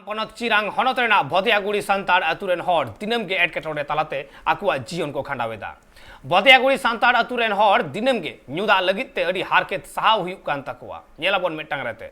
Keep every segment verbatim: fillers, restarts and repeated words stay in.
ᱯᱚᱱᱚᱛ ᱪᱤᱨᱟᱝ ᱦᱚᱱᱚᱛ ᱨᱮᱱᱟᱜ ᱵᱷᱚᱫᱮᱭᱟᱜᱩᱲᱤ ᱥᱟᱱᱛᱟᱲ ᱟᱹᱛᱩ ᱨᱮᱱ ᱦᱚᱲ ᱫᱤᱱᱟᱹᱢ ᱜᱮ ᱮᱴᱠᱮᱴᱚᱬᱮ ᱛᱟᱞᱟᱛᱮ ᱟᱠᱚᱣᱟᱜ ᱡᱤᱭᱚᱱ ᱠᱚ ᱠᱷᱟᱸᱰᱟᱣ ᱮᱫᱟ᱾ ᱵᱷᱚᱫᱮᱭᱟᱜᱩᱲᱤ ᱥᱟᱱᱛᱟᱲ ᱟᱹᱛᱩ ᱨᱮᱱ ᱦᱚᱲ ᱫᱤᱱᱟᱹᱢ ᱜᱮ ᱧᱩ ᱫᱟᱜ ᱞᱟᱹᱜᱤᱫ ᱛᱮ ᱟᱹᱰᱤ ᱦᱟᱨᱠᱮᱛ ᱥᱟᱦᱟᱣ ᱦᱩᱭᱩᱜ ᱠᱟᱱ ᱛᱟᱠᱚᱣᱟ᱾ ᱧᱮᱞᱟᱵᱚᱱ ᱢᱤᱫᱴᱟᱝ ᱨᱮᱛᱮ᱾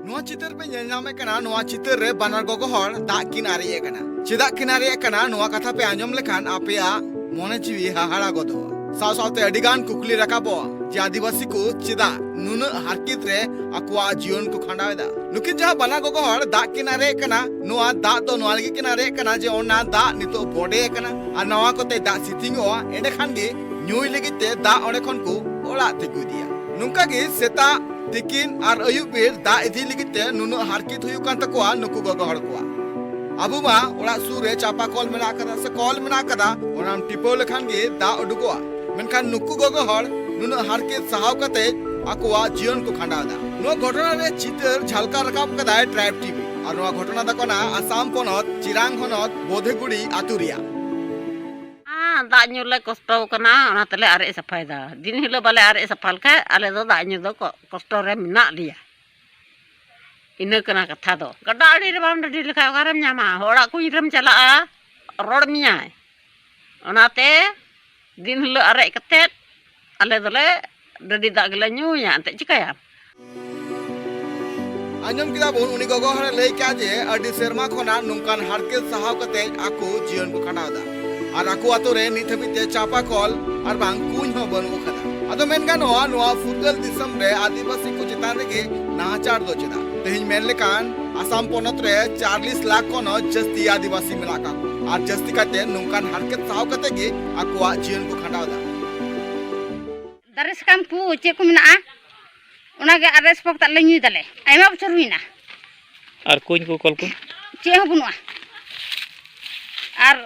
ᱱᱚᱣᱟ ᱪᱤᱛᱟᱹᱨ ᱯᱮ ᱧᱮᱞ ᱧᱟᱢᱮᱫ ᱠᱟᱱᱟ, ᱱᱚᱣᱟ ᱪᱤᱛᱟᱹᱨ ᱨᱮ ᱵᱟᱱᱟᱨ ᱜᱚᱜᱚ ᱦᱚᱲ ᱫᱟᱜ ᱠᱤᱱ ᱟᱨᱮᱡ ᱮᱫ ᱠᱟᱱᱟ᱾ ᱪᱮᱫᱟᱜ ᱠᱤᱱ ᱟᱨᱮᱡ ᱮᱫ ᱠᱟᱱᱟ, ᱱᱚᱣᱟ ᱠᱟᱛᱷᱟ ᱯᱮ ᱟᱸᱡᱚᱢ ᱞᱮᱠᱷᱟᱱ ᱟᱯᱮᱭᱟᱜ ᱢᱚᱱᱮ ᱡᱤᱣᱤ ᱦᱟᱦᱟᱲᱟ ᱜᱚᱫᱚᱜᱼᱟ᱾ ᱥᱟᱶ ᱥᱟᱶᱛᱮ ᱟᱹᱰᱤ ᱜᱟᱱ ᱠᱩᱠᱞᱤ ᱨᱟᱠᱟᱵᱚᱜᱼᱟ ᱡᱮ ᱟᱹᱫᱤᱵᱟᱹᱥᱤ ᱠᱚ ᱪᱮᱫᱟᱜ ᱱᱩᱱᱟᱹᱜ ᱦᱟᱨᱠᱮᱛ ᱨᱮ ᱟᱠᱚᱣᱟᱜ ᱡᱤᱭᱚᱱ ᱠᱚ ᱠᱷᱟᱸᱰᱟᱣ ᱮᱫᱟ᱾ ᱱᱩᱠᱤᱱ ᱡᱟᱦᱟᱸ ᱵᱟᱱᱟᱨ ᱜᱚᱜᱚ ᱦᱚᱲ ᱫᱟᱜ ᱠᱤᱱ ᱟᱨᱮᱡ ᱮᱫ ᱠᱟᱱᱟ, ᱱᱚᱣᱟ ᱫᱟᱜ ᱫᱚ ᱱᱚᱣᱟ ᱞᱟᱹᱜᱤᱫ ᱠᱤᱱ ᱟᱨᱮᱡ ᱮᱫ ᱠᱟᱱᱟ ᱡᱮ ᱚᱱᱟ ᱫᱟᱜ ᱱᱤᱛᱚᱜ ᱵᱚᱰᱮ ᱟᱠᱟᱱᱟ ᱟᱨ ᱱᱚᱣᱟ ᱠᱚᱛᱮ ᱫᱟᱜ ᱥᱤᱛᱤᱝᱚᱜᱼᱟ, ᱮᱸᱰᱮᱠᱷᱟᱱ ᱜᱮ ᱧᱩᱭ ᱞᱟᱹᱜᱤᱫ ᱛᱮ ᱫᱟᱜ ᱚᱸᱰᱮ ᱠᱷᱚᱱ ᱠᱚ ᱚᱲᱟᱜ ᱛᱮᱠᱚ ᱤᱫᱤᱭᱟ᱾ ᱱᱚᱝᱠᱟ ᱜᱮ ᱥᱮᱛᱟᱜ, ᱛᱤᱠᱤᱱ ᱟᱨ ᱟᱹᱭᱩᱵ ᱵᱮᱲ ᱫᱟᱜ ᱤᱫᱤ ᱞᱟᱹᱜᱤᱫ ᱛᱮ ᱱᱩᱱᱟᱹᱜ ᱦᱟᱨᱠᱮᱛ ᱦᱩᱭᱩᱜ ᱠᱟᱱ ᱛᱟᱠᱚᱣᱟ ᱱᱩᱠᱩ ᱜᱚᱜᱚ ᱦᱚᱲ ᱠᱚᱣᱟᱜ᱾ ᱟᱵᱚ ᱢᱟ ᱚᱲᱟᱜ ᱥᱩᱨ ᱨᱮ ᱪᱟᱯᱟ ᱠᱚᱞ ᱢᱮᱱᱟᱜ ᱟᱠᱟᱫᱟ ᱥᱮ ᱠᱚᱞ ᱢᱮᱱᱟᱜ ᱟᱠᱟᱫᱟ, ᱚᱱᱟᱢ ᱴᱤᱯᱟᱹᱣ ᱞᱮᱠᱷᱟᱱ ᱜᱮ ᱫᱟᱜ ᱩᱰᱩᱠᱚᱜᱼᱟ᱾ ᱢᱮᱱᱠᱷᱟᱱ ᱱᱩᱠᱩ ᱜᱚᱜᱚ ᱦᱚᱲ ᱱᱩᱱᱟᱹᱜ ᱦᱟᱨᱠᱮᱛ ᱥᱟᱦᱟᱣ ᱠᱟᱛᱮ ᱟᱠᱚᱣᱟᱜ ᱡᱤᱭᱚᱱ ᱠᱚ ᱠᱷᱟᱸᱰᱟᱣ ᱮᱫᱟ᱾ ᱱᱚᱣᱟ ᱜᱷᱚᱴᱚᱱᱟ ᱨᱮ ᱪᱤᱛᱟᱹᱨ ᱡᱷᱟᱞᱠᱟᱣ ᱨᱟᱠᱟᱵ ᱠᱟᱫᱟᱭ ᱴᱨᱟᱭᱤᱵᱽ ᱴᱤᱵᱷᱤ᱾ ᱟᱨ ᱱᱚᱣᱟ ᱜᱷᱚᱴᱚᱱᱟ ᱫᱚ ᱠᱟᱱᱟ ᱟᱥᱟᱢ ᱯᱚᱱᱚᱛ ᱪᱤᱨᱟᱝ ᱦᱚᱱᱚᱛ ᱵᱳᱫᱷᱮᱜᱩᱲᱤ ᱟᱛᱳ ᱨᱮᱭᱟᱜ᱾ ᱟᱸ, ᱫᱟᱜ ᱧᱩ ᱞᱮ ᱠᱚᱥᱴᱚ ᱠᱟᱱᱟ, ᱚᱱᱟ ᱛᱮᱞᱮ ᱟᱨᱮᱡ ᱥᱟᱯᱷᱟᱭᱮᱫᱟ᱾ ᱫᱤᱱ ᱦᱤᱞᱳᱜ ᱵᱟᱞᱮ ᱟᱨᱮᱡ ᱥᱟᱯᱷᱟ ᱞᱮᱠᱷᱟᱡ ᱟᱞᱮ ᱫᱚ ᱫᱟᱜ ᱧᱩ ᱫᱚ ᱠᱚ-, ᱠᱚᱥᱴᱚ ᱨᱮ ᱢᱮᱱᱟᱜ ᱞᱮᱭᱟ᱾ ᱤᱱᱟᱹ ᱠᱟᱱᱟ ᱠᱟᱛᱷᱟ ᱫᱚ᱾ ᱜᱟᱰᱟ ᱟᱲᱮ ᱨᱮ ᱵᱟᱢ ᱰᱟᱹᱰᱤ ᱞᱮᱠᱷᱟᱡ ᱚᱠᱟᱨᱮᱢ ᱧᱟᱢᱟ? ᱦᱚᱲᱟᱜ ᱠᱩᱧ ᱨᱮᱢ ᱪᱟᱞᱟᱜᱼᱟ, ᱨᱚᱲ ᱢᱮᱭᱟᱭ᱾ ᱚᱱᱟᱛᱮ ᱫᱤᱱ ᱦᱤᱞᱳᱜ ᱟᱨᱮᱡ ᱠᱟᱛᱮᱫ ᱟᱞᱮ ᱫᱚᱞᱮ ᱰᱟᱹᱰᱤ ᱫᱟᱜ ᱜᱮᱞᱮ ᱧᱩᱭᱟ, ᱮᱱᱛᱮᱫ ᱪᱤᱠᱟᱹᱭᱟᱢ? ᱟᱸᱡᱚᱢ ᱠᱮᱫᱟ ᱵᱚᱱ, ᱩᱱᱤ ᱜᱚᱜᱚ ᱦᱚᱲᱮ ᱞᱟᱹᱭ ᱠᱮᱫᱟ ᱡᱮ ᱟᱹᱰᱤ ᱥᱮᱨᱢᱟ ᱠᱷᱚᱱᱟᱜ ᱱᱚᱝᱠᱟᱱ ᱦᱟᱨᱠᱮᱛ ᱥᱟᱦᱟᱣ ᱠᱟᱛᱮ ᱟᱠᱚ ᱡᱤᱭᱚᱱ ᱠᱚ ᱠᱷᱟᱸᱰᱟᱣ ᱮᱫᱟ᱾ ᱟᱨ ᱟᱠᱚ ᱟᱛᱳ ᱨᱮ ᱱᱤᱛ ᱦᱟᱹᱵᱤᱡ ᱛᱮ ᱪᱟᱯᱟ ᱠᱚᱞ ᱟᱨ ᱵᱟᱝ ᱠᱩᱧ ᱦᱚᱸ ᱵᱟᱹᱱᱩᱜ ᱟᱠᱟᱫᱟ᱾ ᱟᱫᱚ ᱢᱮᱱ ᱜᱟᱱᱚᱜᱼᱟ, ᱱᱚᱣᱟ ᱯᱷᱩᱨᱜᱟᱹᱞ ᱫᱤᱥᱚᱢ ᱨᱮ ᱟᱹᱫᱤᱵᱟᱹᱥᱤ ᱠᱚ ᱪᱮᱛᱟᱱ ᱨᱮᱜᱮ ᱱᱟᱦᱟᱪᱟᱨ ᱫᱚ ᱪᱮᱫᱟᱜ? ᱛᱮᱦᱮᱧ ᱢᱮᱱ ᱞᱮᱠᱷᱟᱱ ᱟᱥᱟᱢ ᱯᱚᱱᱚᱛ ᱨᱮ ᱪᱟᱞᱞᱤᱥ ᱞᱟᱠᱷ ᱠᱷᱚᱱ ᱦᱚᱸ ᱡᱟᱹᱥᱛᱤ ᱟᱹᱫᱤᱵᱟᱹᱥᱤ ᱢᱮᱱᱟᱜ ᱟᱠᱟᱫ ᱠᱚᱣᱟ᱾ ᱟᱨ ᱡᱟᱹᱥᱛᱤ ᱠᱟᱛᱮ ᱱᱚᱝᱠᱟᱱ ᱦᱟᱨᱠᱮᱛ ᱥᱟᱦᱟᱣ ᱠᱟᱛᱮ ᱜᱮ ᱟᱠᱚᱣᱟᱜ ᱡᱤᱭᱚᱱ ᱠᱚ ᱠᱷᱟᱸᱰᱟᱣ ᱮᱫᱟ᱾ ᱫᱟᱨᱮ ᱥᱟᱠᱟᱢ ᱠᱚ ᱪᱮᱫ ᱠᱚ ᱢᱮᱱᱟᱜᱼᱟ, ᱚᱱᱟᱜᱮ ᱟᱨᱮᱥ ᱯᱚᱠ ᱛᱟᱜ ᱞᱮ ᱧᱩᱭ ᱫᱟᱞᱮ᱾ ᱟᱭᱢᱟ ᱵᱚᱪᱷᱚᱨ ᱦᱩᱭᱱᱟ᱾ ᱟᱨ ᱠᱩᱧ ᱠᱚ, ᱠᱚᱞ ᱠᱚ? ᱪᱮᱫ ᱦᱚᱸ ᱵᱟᱹᱱᱩᱜᱼᱟ᱾ ᱟᱨ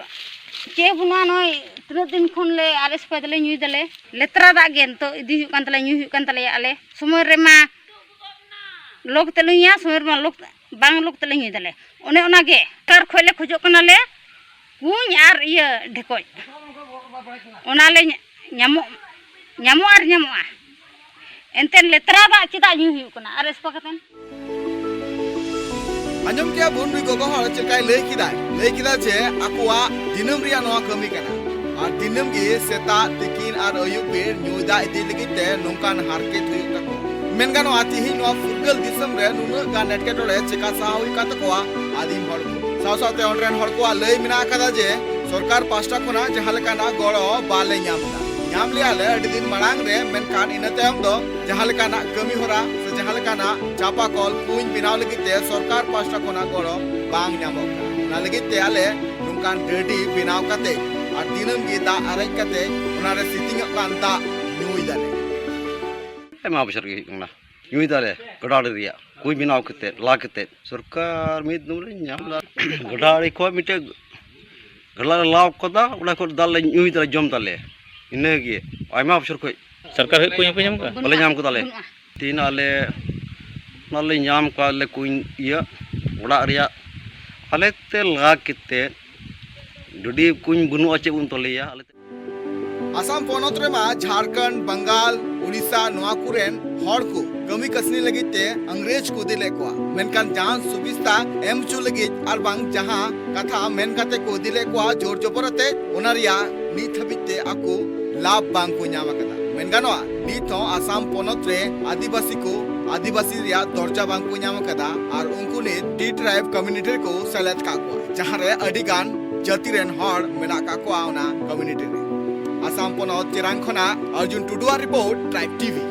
ᱪᱮᱫ ᱦᱚᱸ ᱵᱟᱹᱱᱩᱜᱼᱟ, ᱱᱚᱜᱼᱚᱭ ᱛᱤᱱᱟᱹᱜ ᱫᱤᱱ ᱠᱷᱚᱱ ᱞᱮ ᱟᱨᱮᱥ ᱯᱚᱠ ᱫᱟᱞᱮ, ᱧᱩᱭ ᱫᱟᱞᱮ᱾ ᱞᱮᱛᱨᱟ ᱫᱟᱜ ᱜᱮ ᱱᱤᱛᱚᱜ ᱤᱫᱤ ᱦᱩᱭᱩᱜ ᱠᱟᱱ ᱛᱟᱞᱮᱭᱟ, ᱧᱩᱭ ᱦᱩᱭᱩᱜ ᱠᱟᱱ ᱛᱟᱞᱮᱭᱟ ᱟᱞᱮ᱾ ᱥᱚᱢᱚᱭ ᱨᱮᱢᱟ ᱞᱚ ᱠᱟᱛᱮ ᱞᱮ ᱧᱩᱭᱟ, ᱥᱚᱢᱚᱭ ᱨᱮᱢᱟ ᱞᱚ, ᱵᱟᱝ ᱞᱚ ᱠᱟᱛᱮ ᱞᱮ ᱧᱩᱭ ᱫᱟᱞᱮ᱾ ᱚᱱᱮ ᱚᱱᱟᱜᱮ ᱥᱚᱨᱠᱟᱨ ᱠᱷᱚᱡ ᱞᱮ ᱠᱷᱚᱡᱚᱜ ᱠᱟᱱᱟᱞᱮ, ᱠᱩᱧ ᱟᱨ ᱤᱭᱟᱹ ᱰᱷᱮᱠᱚᱡ, ᱚᱱᱟᱞᱮ ᱧᱟ-, ᱧᱟᱢᱚᱜ, ᱧᱟᱢᱚᱜᱼᱟ ᱟᱨ ᱧᱟᱢᱚᱜᱼᱟ᱾ ᱮᱱᱛᱮ ᱞᱮᱛᱨᱟ ᱫᱟᱜ ᱪᱮᱫᱟᱜ ᱧᱩ ᱦᱩᱭᱩᱜ ᱠᱟᱱᱟ ᱟᱨ ᱮᱥᱯᱟ ᱠᱟᱛᱮ? ᱟᱸᱡᱚᱢ ᱠᱮᱜᱼᱟ ᱵᱚᱱ ᱱᱩᱭ ᱜᱚᱜᱚ ᱦᱚᱲ ᱪᱮᱫ ᱞᱮᱠᱟᱭ ᱞᱟᱹᱭ ᱠᱮᱫᱟᱭ᱾ ᱞᱟᱹᱭ ᱠᱮᱫᱟ ᱡᱮ ᱟᱠᱚᱣᱟᱜ ᱫᱤᱱᱟᱹᱢ ᱨᱮᱭᱟᱜ ᱱᱚᱣᱟ ᱠᱟᱹᱢᱤ ᱠᱟᱱᱟ᱾ ᱟᱨ ᱫᱤᱱᱟᱹᱢ ᱜᱮ ᱥᱮᱛᱟᱜ, ᱛᱤᱠᱤᱱ ᱟᱨ ᱟᱹᱭᱩᱵ ᱵᱮᱲ ᱧᱩᱭ ᱫᱟᱜ ᱤᱫᱤ ᱞᱟᱹᱜᱤᱫ ᱛᱮ ᱱᱚᱝᱠᱟᱱ ᱦᱟᱨᱠᱮᱛ ᱦᱩᱭᱩᱜ ᱛᱟᱠᱚᱣᱟ᱾ ᱢᱮᱱ ᱜᱟᱱᱚᱜᱼᱟ, ᱛᱤᱦᱤᱧ ᱱᱚᱣᱟ ᱯᱷᱩᱨᱜᱟᱹᱞ ᱫᱤᱥᱚᱢ ᱨᱮ ᱱᱩᱱᱟᱹᱜ ᱜᱟᱱ ᱮᱴᱠᱮᱴᱚᱬᱮ ᱪᱮᱠᱟ ᱥᱟᱦᱟᱣ ᱦᱩᱭᱩᱜ ᱠᱟᱱ ᱛᱟᱠᱚᱣᱟ ᱟᱹᱫᱤᱢ ᱦᱚᱲ ᱠᱚ᱾ ᱥᱟᱶ ᱥᱟᱶᱛᱮ ᱚᱸᱰᱮ ᱨᱮᱱ ᱦᱚᱲ ᱠᱚᱣᱟᱜ ᱞᱟᱹᱭ ᱢᱮᱱᱟᱜ ᱟᱠᱟᱫᱟ ᱡᱮ ᱥᱚᱨᱠᱟᱨ ᱯᱟᱦᱴᱟ ᱠᱷᱚᱱᱟᱜ ᱡᱟᱦᱟᱸ ᱞᱮᱠᱟᱱᱟᱜ ᱜᱚᱲᱚ ᱵᱟᱞᱮ ᱧᱟᱢ ᱮᱫᱟ᱾ ᱧᱟᱢ ᱞᱮᱜᱼᱟ ᱞᱮ ᱟᱹᱰᱤ ᱫᱤᱱ ᱢᱟᱲᱟᱝ ᱨᱮ, ᱢᱮᱱᱠᱷᱟᱱ ᱤᱱᱟᱹ ᱛᱟᱭᱚᱢ ᱫᱚ ᱡᱟᱦᱟᱸ ᱞᱮᱠᱟᱱᱟᱜ ᱠᱟᱹᱢᱤ ᱦᱚᱨᱟ ᱥᱮ ᱡᱟᱦᱟᱸ ᱞᱮᱠᱟᱱᱟᱜ ᱪᱟᱯᱟ ᱠᱚᱞ ᱠᱩᱧ ᱵᱮᱱᱟᱣ ᱞᱟᱹᱜᱤᱫ ᱛᱮ ᱥᱚᱨᱠᱟᱨ ᱯᱟᱦᱴᱟ ᱠᱷᱚᱱᱟᱜ ᱜᱚᱲᱚ ᱵᱟᱝ ᱧᱟᱢᱚᱜ ᱠᱟᱱᱟ᱾ ᱚᱱᱟ ᱞᱟᱹᱜᱤᱫ ᱛᱮ ᱟᱞᱮ ᱱᱚᱝᱠᱟᱱ ᱰᱟᱹᱰᱤ ᱵᱮᱱᱟᱣ ᱠᱟᱛᱮ ᱟᱨ ᱫᱤᱱᱟᱹᱢ ᱜᱮ ᱫᱟᱜ ᱟᱨᱮᱡ ᱠᱟᱛᱮ ᱚᱱᱟᱨᱮ ᱥᱤᱛᱤᱝᱚᱜ ᱠᱟᱱ ᱫᱟᱜ ᱧᱩᱭ ᱫᱟᱞᱮ᱾ ᱟᱭᱢᱟ ᱵᱚᱪᱷᱚᱨ ᱜᱮ ᱦᱩᱭᱩᱜ ᱠᱟᱱᱟ, ᱧᱩᱭ ᱫᱟᱞᱮ ᱜᱟᱰᱟ ᱟᱲᱮ ᱨᱮᱭᱟᱜ ᱠᱩᱧ ᱵᱮᱱᱟᱣ ᱠᱟᱛᱮ, ᱞᱟ ᱠᱟᱛᱮ᱾ ᱥᱚᱨᱠᱟᱨ ᱢᱤᱫ ᱫᱚᱢ ᱞᱮ ᱧᱟᱢ ᱫᱟ᱾ ᱜᱟᱰᱟ ᱟᱲᱮ ᱠᱷᱚᱱ ᱢᱤᱫᱴᱮᱡ ᱜᱟᱰᱟ ᱞᱮ ᱞᱟᱣ ᱠᱟᱫᱟ, ᱚᱸᱰᱮ ᱠᱷᱚᱱ ᱫᱟᱜ ᱞᱮ ᱧᱩᱭ ᱫᱟᱞᱮ, ᱡᱚᱢ ᱫᱟᱞᱮ᱾ ᱤᱱᱟᱹᱜᱮ ᱟᱭᱢᱟ ᱵᱚᱪᱷᱚᱨ ᱠᱷᱚᱱ᱾ ᱥᱚᱨᱠᱟᱨ ᱠᱷᱚᱱ ᱠᱩᱧ ᱦᱚᱸᱯᱮ ᱧᱟᱢ ᱠᱟᱜᱼᱟ? ᱵᱟᱞᱮ ᱧᱟᱢ ᱠᱟᱫᱟ ᱞᱮ᱾ ᱛᱤᱦᱤᱧ ᱟᱞᱮ ᱚᱱᱟ ᱞᱮ ᱧᱟᱢ ᱠᱟᱜ ᱞᱮ ᱠᱩᱧ ᱤᱭᱟᱹ ᱚᱲᱟᱜ ᱨᱮᱭᱟᱜ ᱟᱞᱮ ᱛᱮ ᱞᱟ ᱠᱟᱛᱮ, ᱰᱟᱹᱰᱤ ᱠᱩᱧ ᱵᱟᱹᱱᱩᱜᱼᱟ, ᱪᱮᱫ ᱵᱚᱱ ᱛᱚᱞᱮᱭᱟ ᱟᱞᱮ ᱛᱮ? ᱟᱥᱟᱢ ᱯᱚᱱᱚᱛ ᱨᱮᱢᱟ ᱡᱷᱟᱲᱠᱷᱚᱸᱰ, ᱵᱟᱝᱜᱟᱞ, ᱩᱲᱤᱥᱥᱟ ᱱᱚᱣᱟ ᱠᱚᱨᱮᱱ ᱦᱚᱲ ᱠᱚ ᱠᱟᱹᱢᱤ ᱠᱟᱹᱥᱱᱤ ᱞᱟᱹᱜᱤᱫ ᱛᱮ ᱤᱝᱨᱮᱡᱽ ᱠᱚ ᱤᱫᱤ ᱞᱮᱫ ᱠᱚᱣᱟ, ᱢᱮᱱᱠᱷᱟᱱ ᱡᱟᱦᱟᱱ ᱥᱩᱵᱤᱥᱛᱟ ᱮᱢ ᱦᱚᱪᱚ ᱞᱟᱹᱜᱤᱫ ᱟᱨ ᱵᱟᱝ ᱡᱟᱦᱟᱸ ᱠᱟᱛᱷᱟ ᱢᱮᱱ ᱠᱟᱛᱮ ᱠᱚ ᱤᱫᱤ ᱞᱮᱫ ᱠᱚᱣᱟ ᱡᱳᱨ ᱡᱚᱵᱚᱨ ᱟᱛᱮ, ᱚᱱᱟ ᱨᱮᱭᱟᱜ ᱱᱤᱛ ᱦᱟᱹᱵᱤᱡ ᱛᱮ ᱟᱠᱚ ᱞᱟᱵᱷ ᱵᱟᱝ ᱠᱚ ᱧᱟᱢ ᱟᱠᱟᱫᱟ᱾ ᱢᱮᱱ ᱜᱟᱱᱚᱜᱼᱟ, ᱱᱤᱛ ᱦᱚᱸ ᱟᱥᱟᱢ ᱯᱚᱱᱚᱛ ᱨᱮ ᱟᱹᱫᱤᱵᱟᱹᱥᱤ ᱠᱚ ᱟᱹᱫᱤᱵᱟᱹᱥᱤ ᱨᱮᱭᱟᱜ ᱫᱚᱨᱡᱟ ᱵᱟᱝ ᱠᱚ ᱧᱟᱢ ᱟᱠᱟᱫᱟ ᱟᱨ ᱩᱱᱠᱩ ᱱᱤᱛ ᱴᱤ ᱴᱨᱟᱭᱤᱵᱽ ᱠᱚᱢᱤᱭᱩᱱᱤᱴᱤ ᱨᱮᱠᱚ ᱥᱮᱞᱮᱫ ᱠᱟᱜ ᱠᱚᱣᱟ, ᱡᱟᱦᱟᱸ ᱨᱮ ᱟᱹᱰᱤ ᱜᱟᱱ ᱡᱟᱹᱛᱤ ᱨᱮᱱ ᱦᱚᱲ ᱢᱮᱱᱟᱜ ᱠᱟᱜ ᱠᱚᱣᱟ ᱚᱱᱟ ᱠᱚᱢᱤᱭᱩᱱᱤᱴᱤ ᱨᱮ᱾ ᱟᱥᱟᱢ ᱯᱚᱱᱚᱛ ᱪᱤᱨᱟᱝ ᱠᱷᱚᱱᱟᱜ ᱚᱨᱡᱩᱱ ᱴᱩᱰᱩᱣᱟᱜ ᱨᱤᱯᱳᱨᱴ, ᱴᱨᱟᱭᱤᱵᱽ ᱴᱤᱵᱷᱤ᱾